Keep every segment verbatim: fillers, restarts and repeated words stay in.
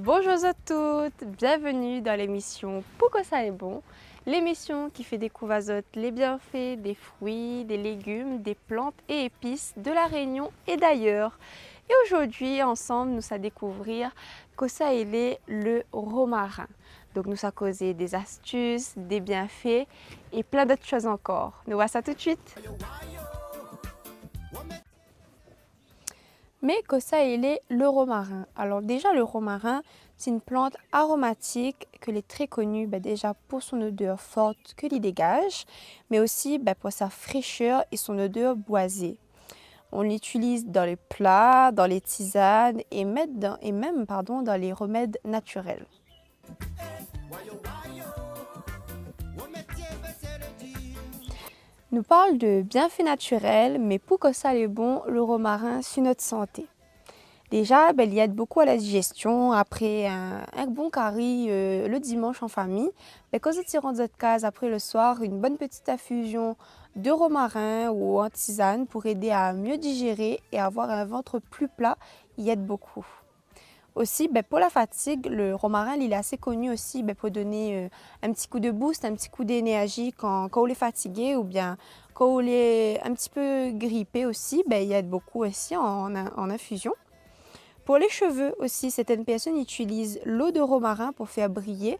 Bonjour à toutes, bienvenue dans l'émission Pou kosa lé bon, l'émission qui fait découvrir à zot les bienfaits des fruits, des légumes, des plantes et épices de La Réunion et d'ailleurs. Et aujourd'hui, ensemble, nous allons découvrir kosa i lé le romarin. Donc, nous allons causer des astuces, des bienfaits et plein d'autres choses encore. Nous voici tout de suite. Mé kosa i lé le romarin ? Alors déjà, le romarin, c'est une plante aromatique que l'est très connue, bah, déjà pour son odeur forte que li dégage, mais aussi, bah, pour sa fraîcheur et son odeur boisée. On l'utilise dans les plats, dans les tisanes et même dans, et même, pardon, dans les remèdes naturels. Nou parl de bienfé natirèl, mé pou kosa lé bon le romarin si nout santé ? Déjà, ben, li èd bokou à la digestion. Après un, un bon kari, euh, le dimanche en famille, ben, kan zot i rant zot kaz après le soir, une bonne petite infusion de romarin ou en tisane pour aider à mieux digérer et avoir un ventre plus plat, i èd bokou. Aussi, ben, pour la fatigue, le romarin, il est assez connu aussi, ben, pour donner, euh, un petit coup de boost, un petit coup d'énergie quand, quand on est fatigué ou bien quand on est un petit peu grippé aussi, ben, il aide beaucoup aussi en, en, en infusion. Pour les cheveux aussi, certaines personnes utilisent l'eau de romarin pour faire briller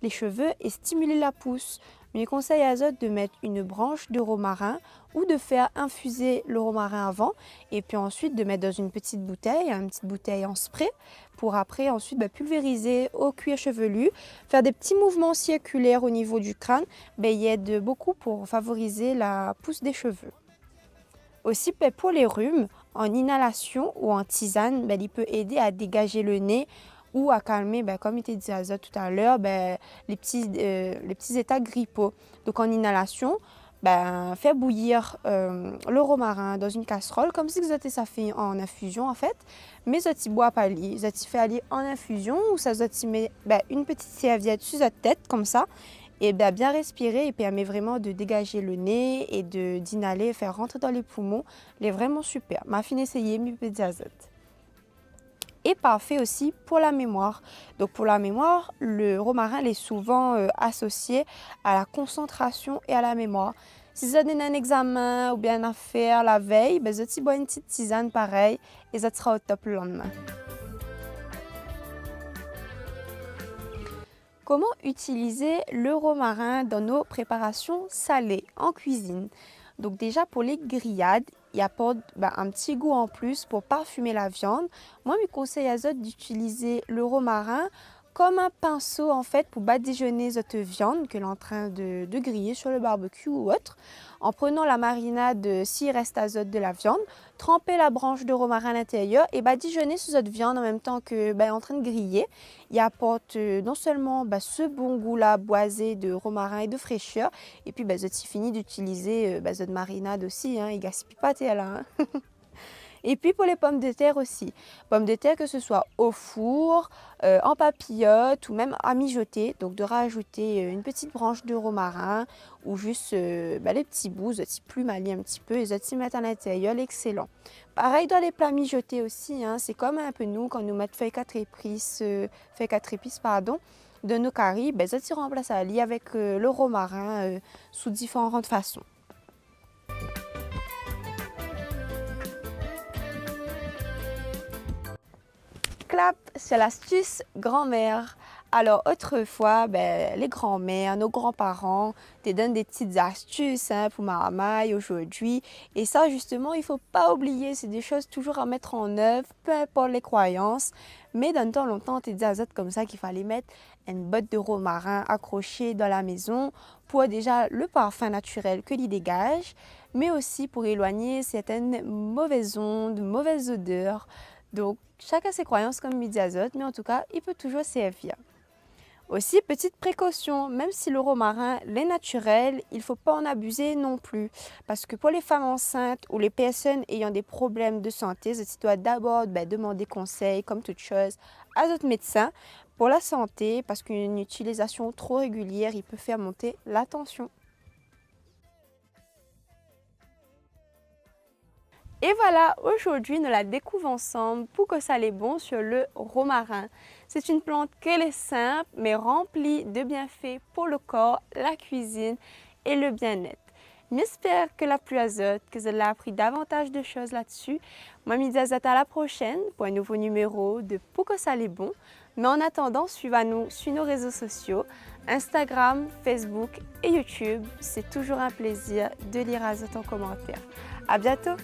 les cheveux et stimuler la pousse. Mi konsèy azot de mèt une branche de romarin ou de faire infuser le romarin avant et puis ensuite de mettre dans une petite bouteille, une petite bouteille en spray, pour après ensuite, bah, pulvériser au cuir chevelu, faire des petits mouvements circulaires au niveau du crâne, bah, i èd bokou pour favoriser la pousse des cheveux. Aussi, ben, pour les rhumes, en inhalation ou en tisane, ben, il peut aider à dégager le nez ou à calmer, ben, comme mi té di azot tout à l'heure, ben, les petits, euh, les petits états grippaux. Donc en inhalation, ben, faire bouillir, euh, le romarin dans une casserole, comme si zot té sa fé en infusion en fait, mé zot i boir pa li, zot i fé ali en infusion, ou sa zot i mèt, ben, une petite serviette sur zot tèt, comme ça, et ben, bien respirer, i permet vraiment de dégager le nez et de, d'inhaler, faire rentrer dans les poumons. Lé vraiment super. Ma fine éséyé, mi pé di azot. Et parfait aussi pour la mémoire. Donc pour la mémoire, le romarin, il est souvent, euh, associé à la concentration et à la mémoire. Si zot néna un examen ou bien une affaire la veille, ben, zot i boir une petite tisane pareil et zot sera au top le lendemain. Comment utiliser le romarin dans nos préparations salées en cuisine ? Donc déjà pour les grillades, i aport, ben, un petit goût en plus pour parfumer la viande. Moi, mi konsèy azot d'utiliser le romarin comme un pinceau en fait pour badijoner zot viande que l'on est en train de, de griller sur le barbecue ou autre, en prenant la marinade, euh, s'il reste azot de la viande, tranper la branche de romarin à l'intérieur et badijoner sur zot viande en même temps que, ben, en train de griller. I aport, euh, non seulement, ben, ce bon goût-là, boisé de romarin et de fraîcheur, et puis, ben, zot i fini d'utiliser, euh, ben, zot marinade aussi, hein, i gaspiy pa tèr la, hein. Et puis pour les pommes de terre aussi. Pommes de terre, que ce soit au four, euh, en papillote ou même à mijoter. Donc de rajouter, euh, une petite branche de romarin ou juste, euh, ben, les petits bouts, zot i plume ali un petit peu et zot i mèt à l'intérieur, lé excellent. Pareil dans les plats mijotés aussi, hein, c'est comme un peu nous, quand nou mèt feuille quatre épices, euh, feuille quatre épices, pardon, dans nos caris, ben, zot i ranplas ali avec, euh, le romarin, euh, sous différentes façons. Clap sur l'astuce grand-mère. Alors, autrefois, ben, les grands-mères, nos grands-parents, té donn des petites astuces, hein, pour marmay aujourd'hui. Et ça, justement, il faut pas oublier, c'est des choses toujours à mettre en œuvre, peu importe les croyances. Mais dan tan lontan, té di azot konmsa k'i falé mèt une botte de romarin accrochée dans la maison pour déjà le parfum naturel que li dégage, mais aussi pour éloigner certaines mauvaises ondes, mauvaises odeurs. Donc, chacun ses croyances, comme mi di azot, mais en tout cas, il peut toujours servir. Aussi, petite précaution, même si le romarin, il est naturel, il faut pas en abuser non plus. Parce que pour les femmes enceintes ou les personnes ayant des problèmes de santé, zot i doi d'abord, ben, demander conseil, comme toute chose, à zot médecin pour la santé, parce qu'une utilisation trop régulière, il peut faire monter la tension. É voilà, ojourdui nou la dékouv ansanm poukosa lé bon sur le romarin. C'est une plante ke lé sinp, mé ranpli de bienfé pou le kor, la kuizine é le bien-èt. Mi èspèr ke la plu azot, ke zot la apri davantaz de shoz la-dsi. Moin, mi di azot a la proshèn pou in nouvo niméro de Poukosa lé bon. Mé an atandan, suiv anou sur nos réseaux sociaux, Instagram, Facebook é YouTube. C'est toujours un plaisir de lir azot an komantèr. A bientôt!